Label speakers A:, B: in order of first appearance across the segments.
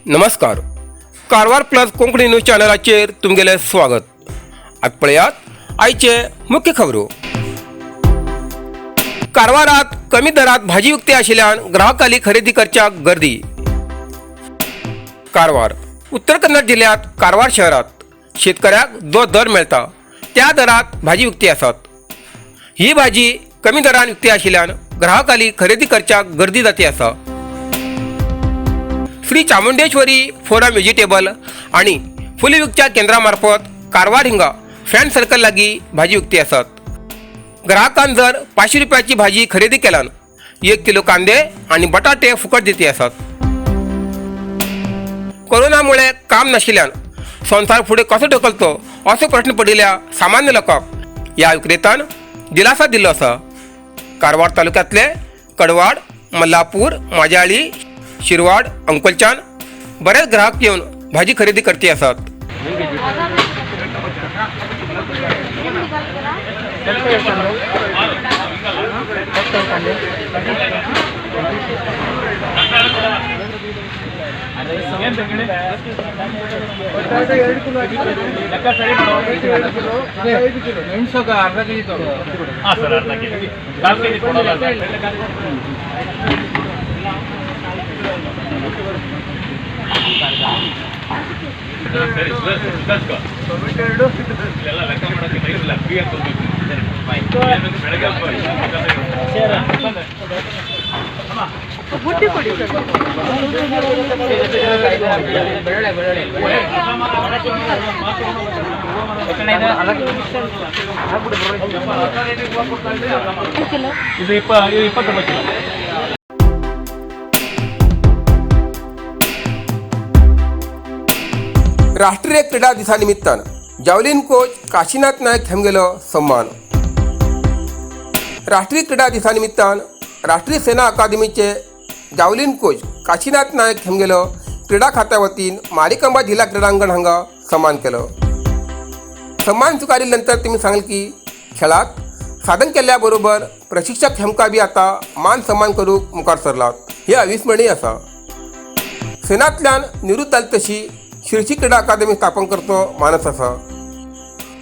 A: नमस्कार, Karwar plus Konkani news चॅनलाचेर तुमगेलें स्वागत. आज पळयात आयचे मुख्य खबरो. कारवारात कमी दरात भाजी विकती आशिल्ल्यान ग्राहकांनी खरेदी करच्याक गर्दी. कारवार, उत्तर कन्नड जिल्ह्यात कारवार शहरात शेतकऱ्याक जो दर मेळटा त्या दरात भाजी विकती आसात. ही भाजी कमी दरान विकती आशिल्ल्यान ग्राहकांनी खरेदी करच्याक गर्दी जाती आसा. श्री चामुंडेश्वरी फोरम व्हेजिटेबल आणि फुले विकच्या केंद्रा मार्फत कारवार हिंगा फॅन सर्कल लागी भाजी विकती आसात. ग्राहकान जर 500 रुपयाची भाजी खरेदी केल्यान 1 किलो कांदे आणि बटाटे फुकट दिती आसात. कोरोनामुळे काम नाशिल्ल्यान संवसार फुडें कसो ढकलतो असो प्रश्न पडिल्ल्या सामान्य लोकांक ह्या विक्रेत्यान दिलासा दिल्लो आसा. कारवार तालुक्यांतले कडवाड, मल्लापूर, माजाळी, शिरवाड, अंकोलच्यान बरेच ग्राहक येवन भाजी खरेदी करती आसात.
B: 5 ಕಿಲೋ, ಮೆಣಸು ಅರ್ಧ ಕೆಜಿ.
C: ಹಾಂ ಸರ್, ಅರ್ಧ ಕೆಜಿ, ಕಾಲು ಕೆಜಿ ಕೊಡೋಲ್ಲ ಸರ್. ಸರಿ, ಸುಧಾರಿಸ್ಕೊ. ಇಲ್ಲೆಲ್ಲ ಲೆಕ್ಕ ಮಾಡೋಕ್ಕೆ ಟೈಮ್ ಇಲ್ಲ, ಫ್ರೀ ಆಗಿ ಕೊಡ್ಬೇಕು. ಬೆಳಗ್ಗೆ
D: ಬುಟ್ಟಿ ಕೊಡಿ ಸರ್.
B: ಬೆಳ್ಳುಳ್ಳಿ, ಬೆಳ್ಳುಳ್ಳಿ.
D: ಕಿಲೋ.
C: ಇದು 20 ರೂಪಾಯಿ ಕಿಲೋ.
A: राष्ट्रीय क्रीडा दिसा निमित्तान जावलीन कोच काशीनाथ नायक हेमगेलो सन्मान. राष्ट्रीय क्रीडा दिसा निमित्तान राष्ट्रीय सेना अकादमीचे जावलीन कोच काशीनाथ नायक हेमगेलो क्रीडा खात्या वतीन मारिकंबा जिल्हा क्रीडांगण हांगा सन्मान केलो. सन्मान स्वीकारिल्ले नंतर तेमी सांगलें की खेळात साधन केल्ल्या बरोबर प्रशिक्षक हेमकां बी आतां मान सन्मान करूंक मुखार सरलात हे अविस्मरणीय आसा. सेनांतल्यान निवृत्त जाली तशी शिर्शी क्रीडा अकादमी स्थापन करचो मानस आसा.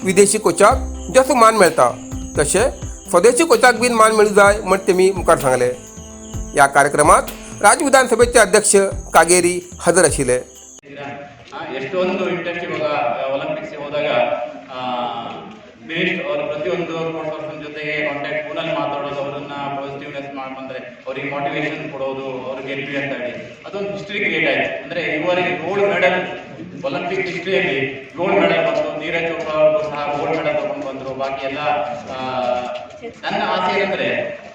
A: विदेशी कोचाक जसो मान मेळटा तशें स्वदेशी कोचाक बीन मान मेळूं जाय म्हण तेमी मुखार सांगलें. ह्या कार्यक्रमात राज्य विधानसभेचे अध्यक्ष कागेरी हजर आशिल्ले.
E: ಎಷ್ಟೊಂದು ಇಂಟ್ರೆಸ್ಟ್. ಇವಾಗ ಒಲಿಂಪಿಕ್ಸ್ ಹೋದಾಗ ಮಿನಿಸ್ಟ್ ಅವರು ಪ್ರತಿಯೊಂದು ಸ್ಪೋರ್ಟ್ಸ್ ಪರ್ಸನ್ ಜೊತೆಗೆ ಕಾಂಟ್ಯಾಕ್ಟ್, ಫೋನಲ್ಲಿ ಮಾತಾಡೋದು, ಅವರನ್ನ ಪಾಸಿಟಿವ್ನೆಸ್ ಮಾಡಿ, ಅವರಿಗೆ ಮೋಟಿವೇಶನ್ ಕೊಡೋದು, ಅವ್ರು ಗೆದ್ವಿ ಅಂತ ಹೇಳಿ. ಅದೊಂದು ಹಿಸ್ಟ್ರಿ ಕ್ರಿಯೇಟ್ ಆಯ್ತು. ಅಂದ್ರೆ ಇವರಿಗೆ ಗೋಲ್ಡ್ ಮೆಡಲ್, ಒಲಿಂಪಿಕ್ ಹಿಸ್ಟ್ರಿಯಲ್ಲಿ ಗೋಲ್ಡ್ ಮೆಡಲ್ ಬಂತು. ನೀರಜ್ ಚೋಪ್ರಾ ಅವರು ಸಹ ಗೋಲ್ಡ್ ಮೆಡಲ್ ತಗೊಂಡು ಬಂದ್ರು. ಬಾಕಿ ಎಲ್ಲ ನನ್ನ ಆಸೆ ಏನಂದ್ರೆ,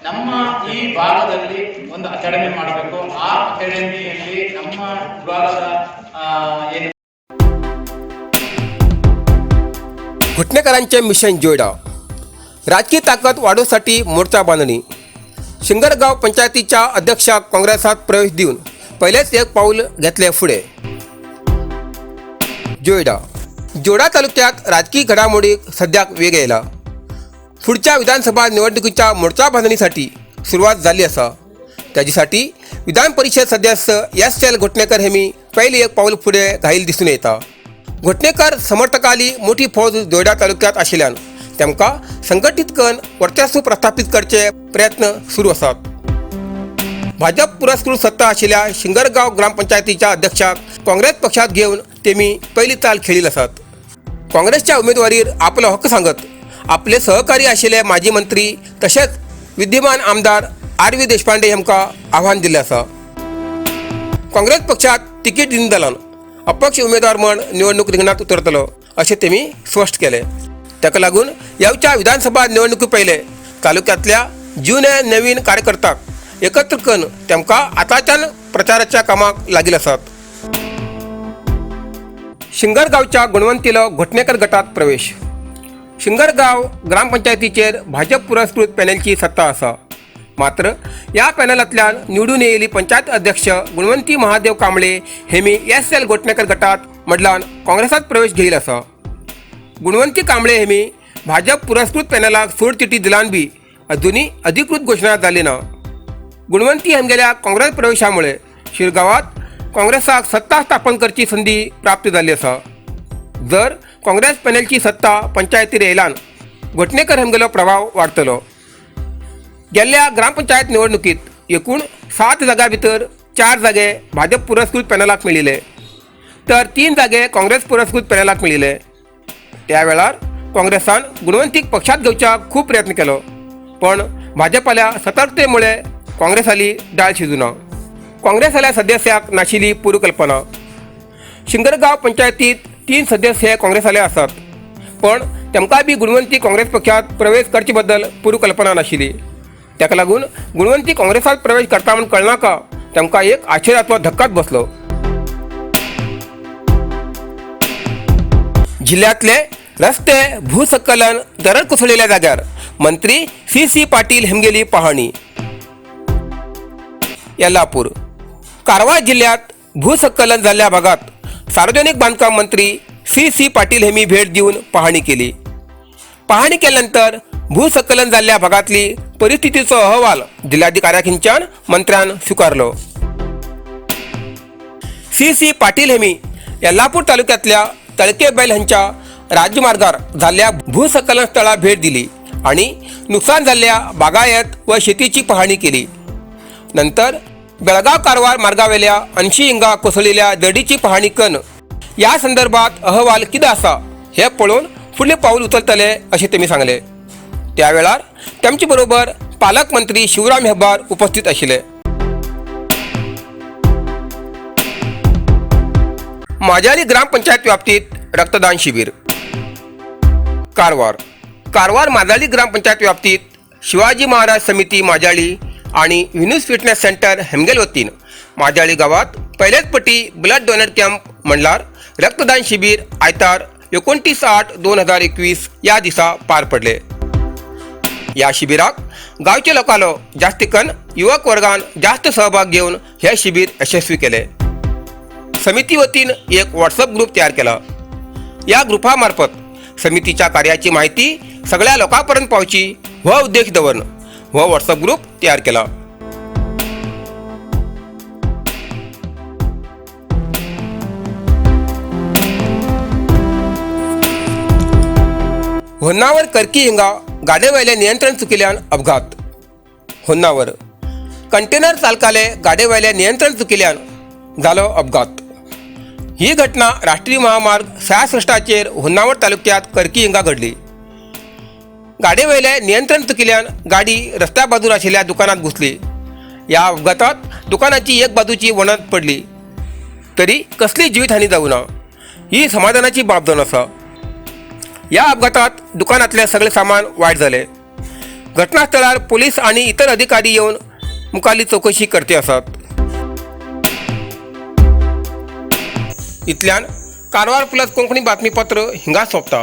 E: ನಮ್ಮ ಈ ಭಾಗದಲ್ಲಿ ಒಂದು ಅಕಾಡೆಮಿ ಮಾಡಬೇಕು. ಆ ಅಕಾಡೆಮಿಯಲ್ಲಿ ನಮ್ಮ ವಿಭಾಗದ ಏನು
A: घुटणेकरांचे मिशन जोयडा, राजकीय ताकद वाढवसाठी मोर्चा बांधणी. शिंगरगाव पंचायतीच्या अध्यक्षाक काँग्रेसात प्रवेश दिवन पहिलेच एक पाऊल घेतले फुडें. जोयडा, जोडा तालुक्यात राजकीय घडामोडीक सध्याक वेग येयला. पुढच्या विधानसभा निवडणुकीच्या मोर्चा बांधणीसाठी सुरवात झाली आसा. त्याच्यासाठी विधान परिषद सदस्य एस एल घोटणेकर हेमी पहिले एक पाऊल फुडें घाईल दिसून येता. घोटणेकर समर्थकाली मोठी फौज जोयडा तालुक्यात आशिल्ल्यान तेमकां संघटीत करून वर्चस्व प्रस्थापित करचे प्रयत्न सुरू आसात. भाजप पुरस्कृत सत्ता आशिल्ल्या शिंगरगाव ग्रामपंचायतीच्या अध्यक्षाक काँग्रेस पक्षात घेवन तेमी पयली चाल खेळील आसात. काँग्रेसच्या उमेदवारीर आपलो हक्क सांगत आपले सहकारी आशिल्ले माजी मंत्री तशेंच विद्यमान आमदार आर व्ही देशपांडे हांकां आव्हान दिल्लें आसा. काँग्रेस पक्षात तिकीट दिवन जाल्यान अपक्ष उमेदवार म्हण निवडणूक रिंगणात उतरतलो अशें तेमी स्पश्ट केलें. ताका लागून येवच्या विधानसभा निवडणुकी पयले तालुक्यांतल्या जुने नवीन कार्यकर्त्यांक एकत्र करून तेमकां आतांच्यान प्रचाराच्या कामाक लागिल्ले आसात. शिंगरगांवच्या गुणवंतीलो घोटणेकर गटात प्रवेश. शिंगरगाव ग्रामपंचायतीचेर भाजप पुरस्कृत पॅनलची सत्ता आसा. मात्र ह्या पॅनलांतल्यान निवडून येयल्ली पंचायत अध्यक्ष गुणवंती महादेव कांबळे हेमी एस एल घोटणेकर गटात मडलान काँग्रेसात प्रवेश घेईल आसा. गुणवंती कांबळे हेमी भाजप पुरस्कृत पॅनलाक सोडचिठी दिलान बी अजुनी अधिकृत घोशणा जाली ना. गुणवंती हेमगेल्या काँग्रेस प्रवेशामुळे शिरगावात काँग्रेसाक सत्ता स्थापन करची संदी प्राप्त जाल्ली आसा. जर काँग्रेस पॅनलची सत्ता पंचायतीर येयल्यान घोटणेकर हेमगेलो प्रभाव वाडटलो. गेल्ल्या ग्रामपंचायत निवडणुकीत एकूण 7 जाग्यां भितर 4 जागे भाजप पुरस्कृत पॅनलाक मेळिल्ले तर 3 जागे काँग्रेस पुरस्कृत पॅनलाक मेळिल्ले. त्या वेळार काँग्रेसान गुणवंतीक पक्षात घेवच्याक खूब प्रयत्न केलो, पण भाजपाल्या सतर्कतेमुळे काँग्रेसाली डाळ शिजूना. काँग्रेसाल्या सदस्याक नाशिल्ली पूर्वकल्पना. शिंगरगांव पंचायतीत 3 सदस्य हे काँग्रेसाले आसात, पण तेमकां बी गुणवंती काँग्रेस पक्षात प्रवेश करचे बद्दल पूर्वकल्पना नाशिल्ली. ताका लागून गुणवंती काँग्रेसात प्रवेश करता म्हूण कळनाका तेमकां एक आश्चर्याचो धक्काच बसलो. जिल्ह्यातले रस्ते भूसंकलन दरड कोसळलेल्या जाग्यार मंत्री सी सी पाटील हेमगेली पाहणी. यल्लापूर कारवार जिल्ह्यात भूसंकलन झालेल्या भागात सार्वजनिक बांधकाम मंत्री सी सी पाटील हेमी भेट देऊन पाहणी केली. पाहणी केल्यानंतर भूसंकलन झालेल्या भागातली परिस्थितीचो अहवाल जिल्हाधिकाऱ्याखिंच्यान मंत्र्यान स्वीकारलो. सी सी पाटील हेमी यल्लापूर तालुक्यातल्या तळकेबैल ह्यांच्या राज्यमार्गार झालेल्या भूसंकलन स्थळा भेट दिली आणि नुकसान झालेल्या बागायत व शेतीची पाहणी केली. नंतर बेळगाव कारवार मार्गावेल्या 80 इंगा कोसळलेल्या दडीची पाहणी कन या संदर्भात अहवाल कितें आसा हे पळोवन फुडलें पावल उचलतले अशें तेमी सांगले. त्या वेळार तेमचे बरोबर पालकमंत्री शिवराम हेब्बार उपस्थित आशिल्ले. माजाली ग्रामपंचायत व्याप्तीत रक्तदान शिबिर. कारवार कारवार माजाळी ग्रामपंचायत व्याप्तीत शिवाजी महाराज समिती माजाळी आणि व्हिनूस फिटनेस सेंटर हेमगेल वतीन माजाळी गावात पहिलेच पटी ब्लड डोनर कॅम्प म्हणल्यार रक्तदान शिबिर आयतार 29/8/2021 या दिसा पार पडले. या शिबिराक गावचे लोकांलो जास्तीकन युवक वर्गान जास्त सहभाग घेवन हे शिबिर यशस्वी केले. समिती वतीन एक व्हॉट्सअप ग्रुप तयार केला. या ग्रुपामार्फत समितीच्या कार्याची माहिती सगळ्या लोकांपर्यंत पावची हो उद्देश दवरून हो व्हॉट्सअप ग्रुप तयार केला. होन्नावर करकी हिंगा गाडेवयले नियंत्रण चुकिल्यान अपघात. होन्नावर कंटेनर चालकाले गाडेवयले नियंत्रण चुकिल्यान जालो अपघात. ही घटना राष्ट्रीय महामार्ग 66 होन्नावर तालुक्यात करकी हिंगा घडली. गाडेवयले नियंत्रण चुकिल्यान गाडी रस्त्या बाजूर आशिल्ल्या दुकानात घुसली. या अपघातात दुकानाची एक बाजूची वणत पडली तरी कसली जीवितहानी जाऊ ना ही समाधानाची बाब जावन आसा. या अपघातात दुकानातले सगळे सामान वायट जाले. घटनास्थळार पोलीस आणि इतर अधिकारी येवन मुखाली चौकशी करते आसात. इतल्यान कारवार प्लस कोंकणी बातमीपत्र हिंगा सोंपता.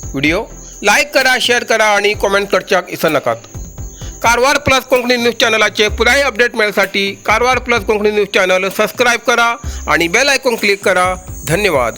A: व्हिडिओ लायक करा, शेअर करा आणि कॉमेंट करच्याक इसरनाकात. कारवार प्लस कोंकणी न्यूज चॅनलाचे पुराय update मेळसाठी Karwar plus Konkani news channel subscribe करा आणि बेल आयकॉन क्लिक करा. धन्यवाद.